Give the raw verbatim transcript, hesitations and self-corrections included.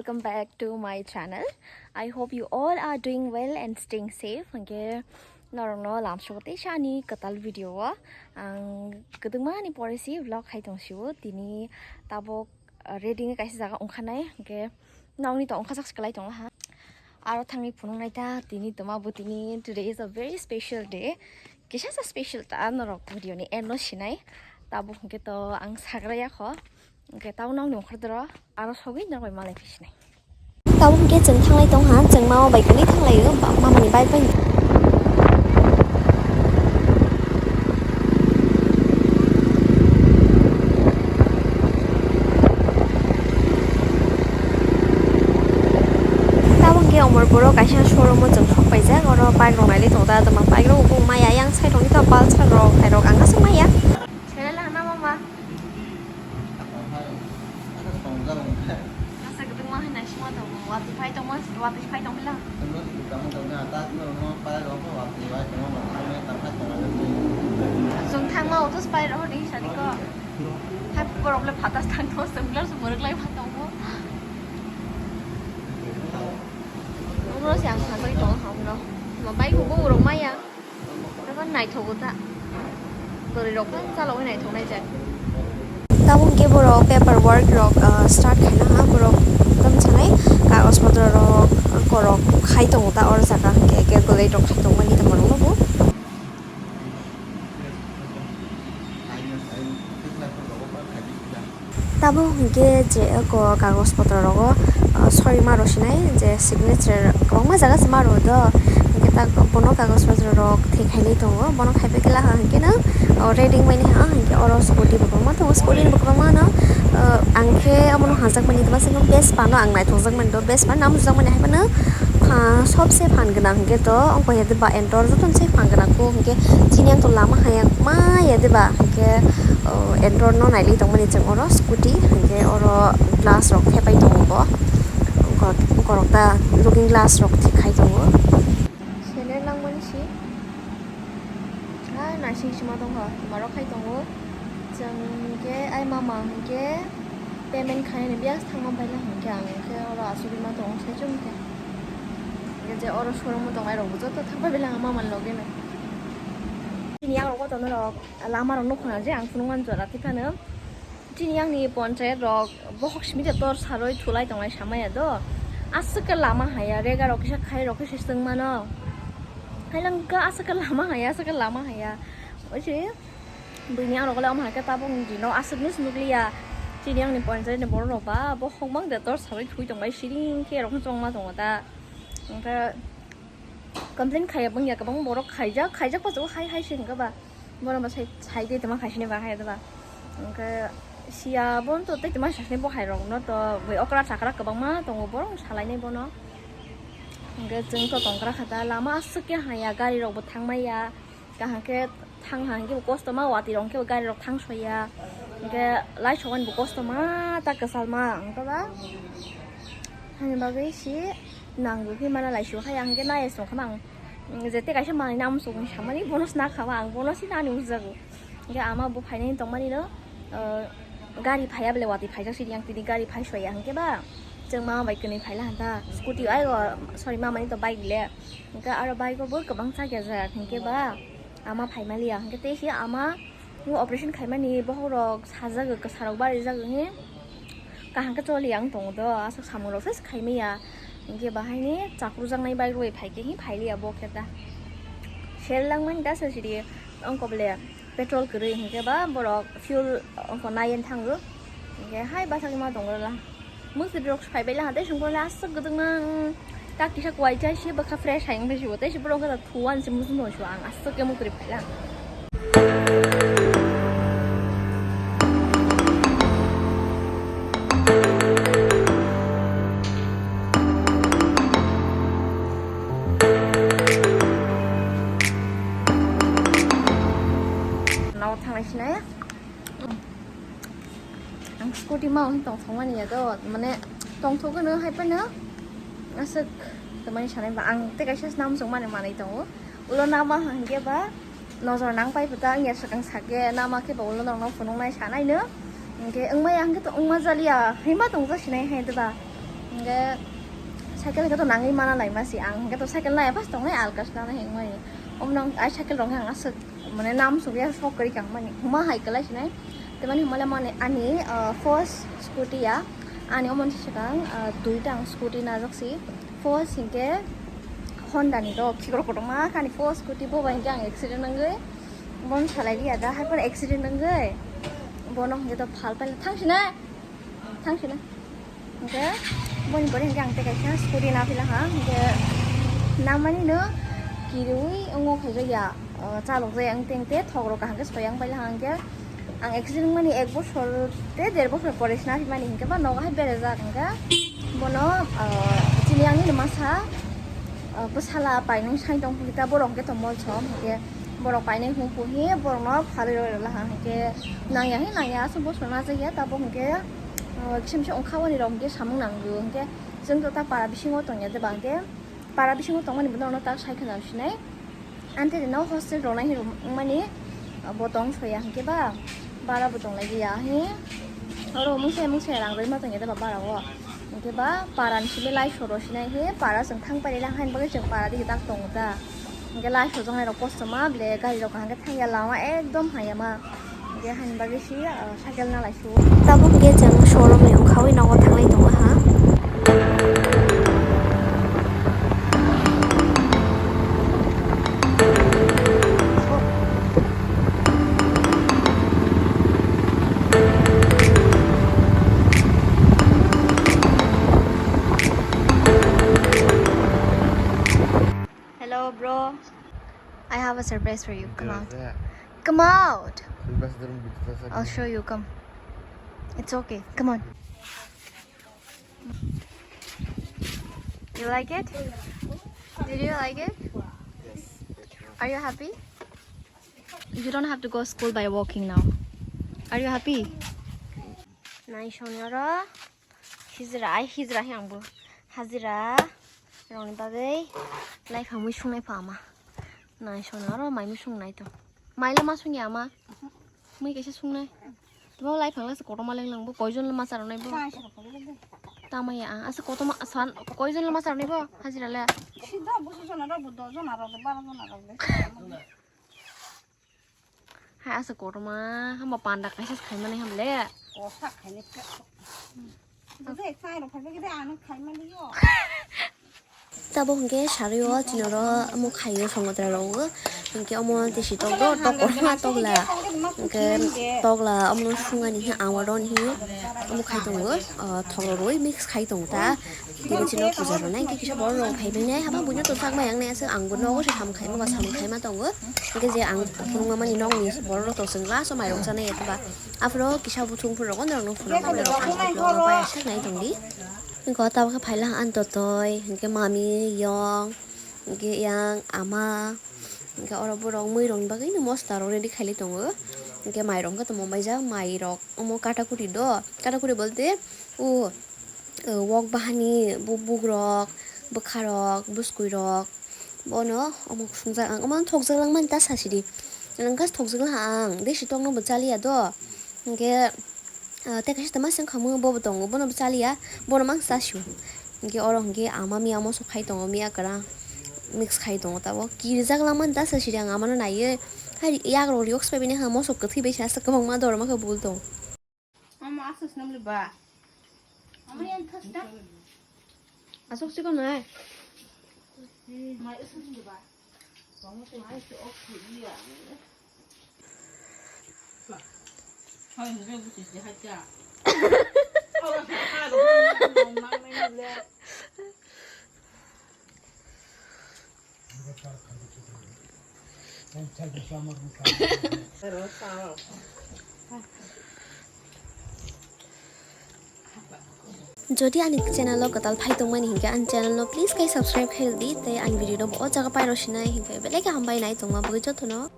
Welcome back to my channel. I hope you all are doing well and staying safe. Hwnkhe norokno lamsok tei sani kwtal video o ang kwdwngmani pore si vlog khai tong sio. Tini tabuk, uh, ready ni kaisa jaga ongkhanai, hwnkhe nokni to ongkha sak kwlai tong ha. Aro thangwi phunuk nai ta tini toma bo tini, today is a very special day. Kisa sa special ta norok video ni end no sinai. Tabuk hwnkhe to ang sagra yakho. Hwnkhe tabuk nokni ongkhor doro aro sogwi norok bai malai phi sinai. Tabuk hwnkhe chwng thanglai tong ha, chwng mama bai kwlwi thanglai o, ba-, mama ni bike bai. Tabuk hwnkhe Omorpur o kaisa showroom o chwng sok paijak, oro bike rok nailai tongo ta, tamo bike rok bo maya yang side rok ni to Pulsar rok hai rok ang aswk maya. Channel hana mama. Asa kwbangma hai naisingma tongo. Watwi phai tongma, watwi phai tongphila. Chwng thangma auto spy roho di sani ko. Hai borok le phatas thang tho, chwng le chwng mwrwk lai pha tongo. Umro se ang thangwi tongo hamno. Ma bai kubo urok maya. Abo naithogo ta. Bwrwi rok khe chalogwi naithok nai jak. Tabuk hwnkhe borok paper work rok, ah, start khaina ha borok tamo sanai kagoj potro rok, ah, korok khai tongo ta oro jaga hwnkhe calculate rok khai tongmani tamo rok bo. Tabuk hwnkhe je eko kagoj potro rogo, ah, sori ma rw sinai je signature kwbangma jaga se ma rw do, hwnkhe ta bono kagoj potro rok thwi khainai tongo, bono khaibai khe laha hwnkhe no, oh, reading bai nai ha hwnkhe oro scooty bo kwbangma tongo, scooty ni bo kwbangma no, ah, ang khe omono hamjakmani tongma sino Vespa no ang naithokjakmani do, Vespa no ang mujakmani hai phano, ah, sobse phan gwnang hwnkhe to ongkha ya de ba Entor jotono se phan gwnang kho hwnkhe chini ang to lama haya ma ya de ba hwnkhe. Oh, Entor no nailai tongmani chwng oro scooty, hwnkhe oro glass rok thepai tongo bo. Borok ta looking glass rok thik khai tongo. Sene nangmani si. Hai naising sima tongkha, marok khai tongo. Chwng hwnkhe ai mama hwnkhe payment khainani bias thangma baila hwnkhe ang hwnkhe oro asugwi ma tongo sai chwng khe. Hwnkhe je oro showroom o tongnai rokbo joto thangpai baila ang mama ni loge no. Chini yagrok o tongnai rok. Lama rok nukho na je ang phunukmani jora thik phano. Chini yang ni ponchayat rok bohok simi de tor saroi thulai tonglai samaya do. Aswk khe lama haya rega rok kisa khai rok kisa swng mano. Hai lang kha aswk khe lama haya, aswk khe lama haya. Oi se buini ang rok le omo hai khe tabuk ni dino aswk ni se nukliya. Chini yang ni ponchayat ni borok rok ba bohok mang de tor saroi thui tonglai siring khe rok chongma tongo ta. Hwnkhe complain khaiya bwngya kwbang borok khaijak, khaijak paso hai hai se hwnkhe ba. Bono ba sai, sai de tongma khaisini ba hai de ba. Hwnkhe siya bono to tei tongma sasini bo hai rok no to bai okra chakra kwbangma tongo borok salainai bono. Hwnkhe chwng to tongkra kha ta lama aswk khe haya gari rok bo thangmaya. Kaham khe thang ha hwnkhe bo kosto ma watwi rok hwnkhe bo gari rok thang soya. Hwnkhe lai sokani bo kosto ma ta kwchal ma hwnkhe ba. Hani bagwi si nangwi khe mana lai su hai ang khe nai song kha mang. Jete kaisa manwi nam song samani bono sna kha ma ang bono si nani ujago. Hwnkhe ama bo phainai tongmani no, ah, gari phaiya bele watwi phaijak sidi yang tini gari phai soya hwnkhe ba. Chwng mama bai kwnwi phaila hanta scooty ai o sorry mama ni to bike le. Hwnkhe aro bike o bo kwbang chakya jak hwnkhe ba. Ama phaimaliya hwnkhe tei si ama operation khaimani bohok rok sajagwi kwsarok barijagwi hi kaham khe choli ang tongo do aswk samung rok se khaimaya hwnkhe bahaini chakrujaknai bike rwi phaikhe hi phailiya bo khe ta sel langmani da sasidi ongkobole petrol kwrwi hwnkhe ba borok fuel ongkho naiyen thango hwnkhe hai bwsakhe ma tongo la. Mwsri rok phai bai laha tei songkor le aswk gwdwkma, mm, tak kisa kuai chai se bwkha fresh hai wngwi se bo tei se borok wngkha thuan se muchung tong se ang aswk khe mwsri phai lang. Nao thanglai sinai. Ang scooty ma wng tong thangmani ya do, mane tongthok gano hai phano aswk tongmani sanai ba ang tei kaisa snam song mani manwi tongo. Ulo nama hwnkhe ba nojor nang pai phuta ang ya swkang sake nama khe ba ulo nokno phunuknai sanai no. Hwnkhe wngmaya hwnkhe to wngma jaliya hima tongja sinai hai de ba. Hingke cycle hingke to nangwi mana laima si ang, hingke to cycle naya pas tongnai alkas nana hingmani. Omno ang ai cycle rok ang aswk mane nam sugya sok kari kang mani huma hai kalai sinai. Temani humale mani ani, ah, first scooty ya, ani omon si swkang, ah, duita ang scooty najak si. First hingke Honda ni rok khikrok kotorma kani first scooty bo bai hingke ang accident nangwi bon salai liya da hai pore accident nangwi bono hingke to phal paila thang sinai. Thang sina. Hingke boni pore hingke ang tei kaisa scooty na phila ha. Hingke nangmani no kirui ongo khaijak ya, ah, chalok jaya ang tengte thok rok kaham khe soyang paila ha. Hingke ang accident mani ek bosor tei der bosor pore sina phimani hingke ba nogo hai berajak hingke bono, ah, chini ang nini masa, ah, bwsala painai sai tong phikta borok hingke tongmol som hingke borok painai hung punghi borokno phalwi roi rwla ha hingke nangya he nangya aswk bosor najak ya tabuk hingke. O, kisa misa ongkha wani rok hingke samung nangyo hingke chwng to ta para bisingo tongya de ba hingke para bisingo tongmani bono ta sai khwna sinai. Ante de no hostel rok nai hinwi wngmani, bo tong soya hingke ba bara bo tong lai ya he. Oro mungsa mungsa rang roi ma tongya de ba bara o hingke ba para ni simi lai soro sinai he para chwng thang pai lang hain bagwi chwng para digi tak tongo ta. Hingke lai sojak nai rok kosto ma ble gari rok kaham khe thang ya lama ekdom haya ma. Hingke hain bagwi si, ah, cycle na lai su. Tabuk hingke chwng showroom ni wngkha wi nogo thanglai tongo ha. Hello, bro. I have a surprise for you. Come out. Come out. I'll show you. Come. It's okay. Come on. You like it? Did you like it? Are you happy? You don't have to go school by walking now. Are you happy? Nai sonoro. Hijra, ai hijra he angbo. Hajira rokni bagwi lai phangwi sungnai pha ama. Nai sona aro mai mui sungnai to. Mai le ma sungya ama. Mui kaisa sungnai. Tamo lai phang lasa kotorma leng lang bo. Koijon le ma charwnai bo. Tamaya ang. Asa kotorma san koijon le ma charwnai bo. Hajira le. Sida bo sujona ro bo dojona ro bo bara jona ro bo. Hai asa kotorma hamba panda kaisa khaimani hamle. Kosa khaini. Bujai chai ro phai bagi de ano khaimani yo. Tabuk hingke sarui o chini oro omo khaio songotra rok o. Hingke omo tisi tok do, tok kotorma tokla. Hingke tokla omo sungani he ang oro ni he omo khai tongo, ah, thok rok rwi mix khai tongo ta. Tini chini puja rwnai hingke kisa borok rok phai bai nai haba buino to sak bai ang nai aswk ang bo nogo se samung khaima ba samung khaima tongo. Hingke je ang phunukma mani nokni borok rok to chwng last o mairok chanai ya ba. Aphuru kisa buchung phuru rok norok no phunukma borok ang bai aswk nai tongdi. Hingke o tabuk khe phaila ang totoi, hingke mami, yong, hingke yang, ama, hingke oro borok mui rokni bagwi no mosta rok ready khailai tongo. Hingke mai rok hingke tongmani baijak, mai rok omo katakuri do, katakuri bolte o, o wok bahani bu-, bugrok, bwkharok, bwskuirok, bono omo sungjak ang, omo thokjak langmani ta sasidi. Ang khe thokjak lang ang, desi tokno bo chaliya do, hingke, ah, tei kaisa tama seng khamwi bobo tongo, bono bo chaliya, bono mang chasio. Hingke oro hingke ama miya moso khai tongo, miya kwrang mix khai tongo tabuk. Kirijak langmani ta sasidi ang amano naiwi, hai yagrok riyok swbaibini ha moso kwthwi bai se aswk kwbangma dorma khe bul tong. Mama, aswk swnam le ba? Mama, yan thas da? Aswk chikon nai. Mai aswk le ba? Mama, to mai to ok to iya. Hai, mure butis de haja. Ora sa ka do. Mang mai le. Jodi ani channel o kwtal phai tongmani hinkhe ani channel no please khe subscribe khai di tei ani video no bo o jaga pairo sinai hinkhe belai khe hambai nai tongma bagwi jotono.